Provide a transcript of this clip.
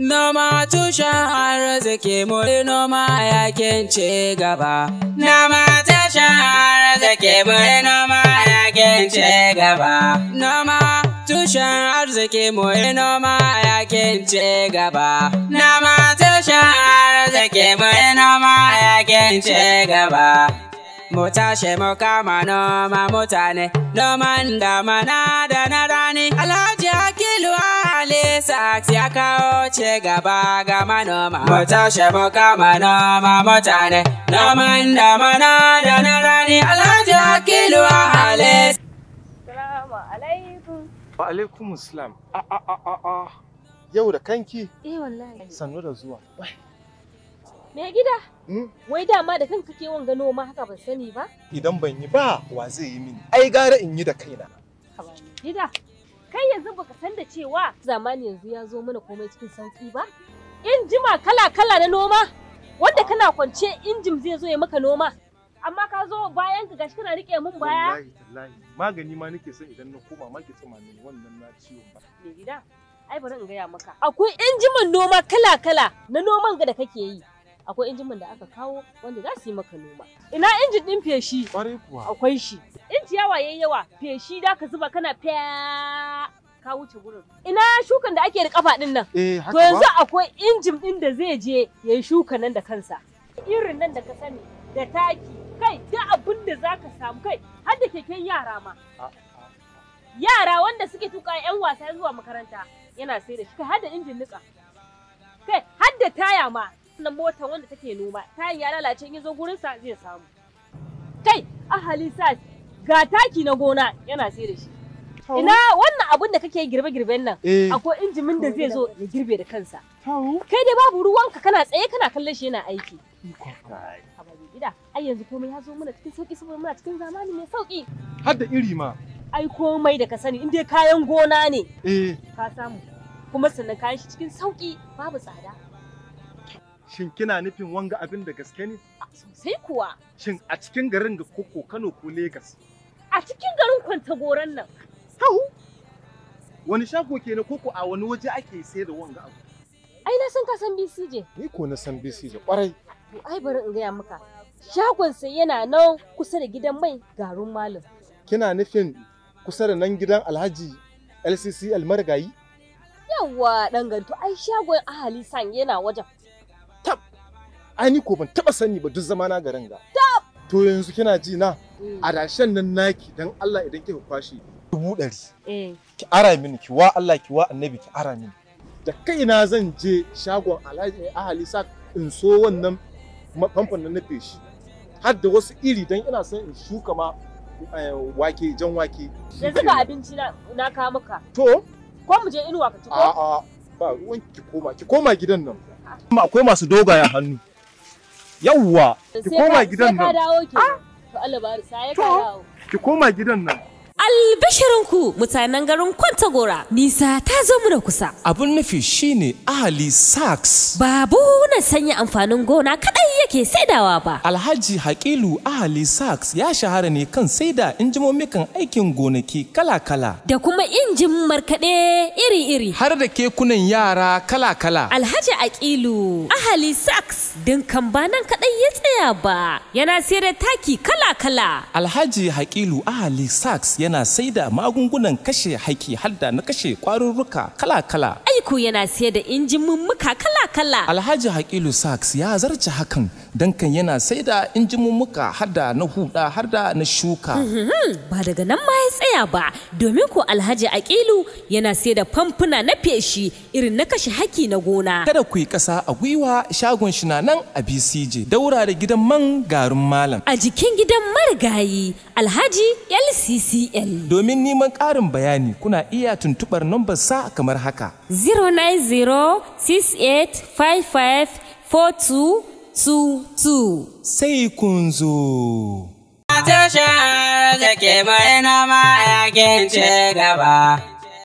Noma tushen arziki, muri noma yakin ci gaba. Noma tushen arziki, muri noma yakin ci gaba. Noma tushen arziki, muri noma yakin ci gaba. Noma tushen arziki, muri noma yakin ci gaba. Mu tashi mu kama noma mutane, noman damana da na rani. Alhaji Akilu Ali Saks ya kawo ci gaba ga manoma. Mu tashi mu kama noma mutane, noman damana da na rani. Alhaji Akilu Ali. Salamu alaikum. Wa alaikum salam. A a a a a. Yau da kanki? Eh wallahi. Sannu da zuwa. Me gida? Wai dama da kanka kake wanga noma haka ban sani ba? Idan ban yi ba, wa zai yi mini? Ai gara in yi da kaina. Haba me gida. Kai yanzu baka san da cewa zamani yanzu ya zo mana komai cikin sauki ba? Injima kala-kala na noma, wanda kana kwance injin zai zo ya maka noma. Amma ka zo bayan ka gashi kana rike mun baya. Wallahi tallahi, magani ma nake son idan na koma ma ki tsima mini wannan na ciwon ba. Me gida, ai bari in gaya maka. Akwai injiman noma kala-kala na noman ga da kake yi. Akwai injimin da aka kawo wanda za su yi maka noma. Ina injin ɗin feshi? Ƙwarai kuwa. Akwai shi. In ciyawa yayi yawa, feshi da ka zuba kana fiya ka wuce gurin. Ina shukan da ake da kafa ɗin nan? Eh, haka To yanzu akwai injin ɗin da zai je ya yi shukan nan da kansa. Irin nan da ka sani, da taki, kai duk abin da za ka samu kai, har da keken yara ma. Yara wanda suke tuka 'yan wasa zuwa makaranta yana sai da shi, kai har da injin niƙa. Kai har da taya ma. Na mota wanda take noma, tayin ya lalace in yazo gurin sa zai samu. Kai ahali sa ga taki na gona yana sai da shi. Ina wannan abun da kake girbe-girben nan, akwai injimin da zai zo ya girbe da kansa. Kai dai babu ruwanka, kana tsaye kana kallon shi yana aiki. Haba mai gida, ai yanzu komai ya zo mana cikin sauki saboda muna cikin zamani mai sauki. Har da iri ma. Ai komai da ka sani in dai kayan gona ne. Eh. Ka samu. Kuma sannan kayan shi cikin sauki babu tsada. Shin kina nufin wanga abin da gaske ne? Sosai kuwa. Shin a cikin garin ga koko Kano ko Lagos? A cikin garin Kwantagoran nan. Hau! Wani shago kenan koko a wani waje ake sayar da wanga abu? Ai na san ka san BCJ. Ni ko na san BCJ kwarai. To ai bari in gaya maka. Shagon sai yana nan kusa da gidan mai garin Malam. Kina nufin kusa da nan gidan Alhaji LCCL Marigayi? Yawwa dan gari, to ai shagon Ahali San yana wajen. Tab! Ai ni ko ban taba sani ba duk zamana garin ga. Tab! To yanzu kina ji na adashen nan naki dan Allah idan kika kwashe 100,000. Eh. Ki ara mini, ki wa Allah ki wa Annabi ki ara mini. Da kaina zan je shagon Alhaji Ahali Sak in so wannan famfon nan na feshi. Har da wasu iri dan ina son in shuka ma wake, jan wake. Yanzu ga abinci na kawo maka. To? Ko mu je inuwa ka ci ko? A'a, ba ruwan ki koma gidan nan. Kuma akwai masu dogayen hannu. Yawwa, ki koma gidan Sai ka nan. dawo ke. To Allah bari sai ka dawo. Ki koma gidan nan. Albishirinku mutanen garin Kwantagora, nisa ta zo mu da kusa. Abun nufi shine Ahali Saks. Ba buhunan sanya amfanin gona kadai yake saidawa ba. Alhaji Hakilu Ahali Saks ya shahara ne kan saida injimomikan aikin gonaki kala-kala. Da kuma injin markaɗe iri-iri. Har da kekunan yara kala-kala. Alhaji Aqilu Ahali Saks dinkan ba nan kadai ya tsaya ba. Yana sayar da taki kala-kala. Alhaji Hakilu Ahali Saks yana saida magungunan kashe haki har da na kashe kwarurruka kala-kala. Aiko yana sayar da injimummuka kala-kala. Alhaji Hakilu Saks ya zarce hakan dan kan yana saida injimummuka har da na huda har da na shuka. Ba daga nan ma ya tsaya ba, domin ko Alhaji Aqilu yana sayar da famfuna na feshi irin na kashe haki na gona. Kada ku yi ƙasa a gwiwa, shagon shi na nan a BCJ daura da gidan man garin Malam. A jikin gidan marigayi Alhaji LCCL. Domin neman ƙarin bayani kuna iya tuntuɓar nambar sa kamar haka. 09068554222. Sai kun zo. Tushen arziki, mai noma yakin ci gaba.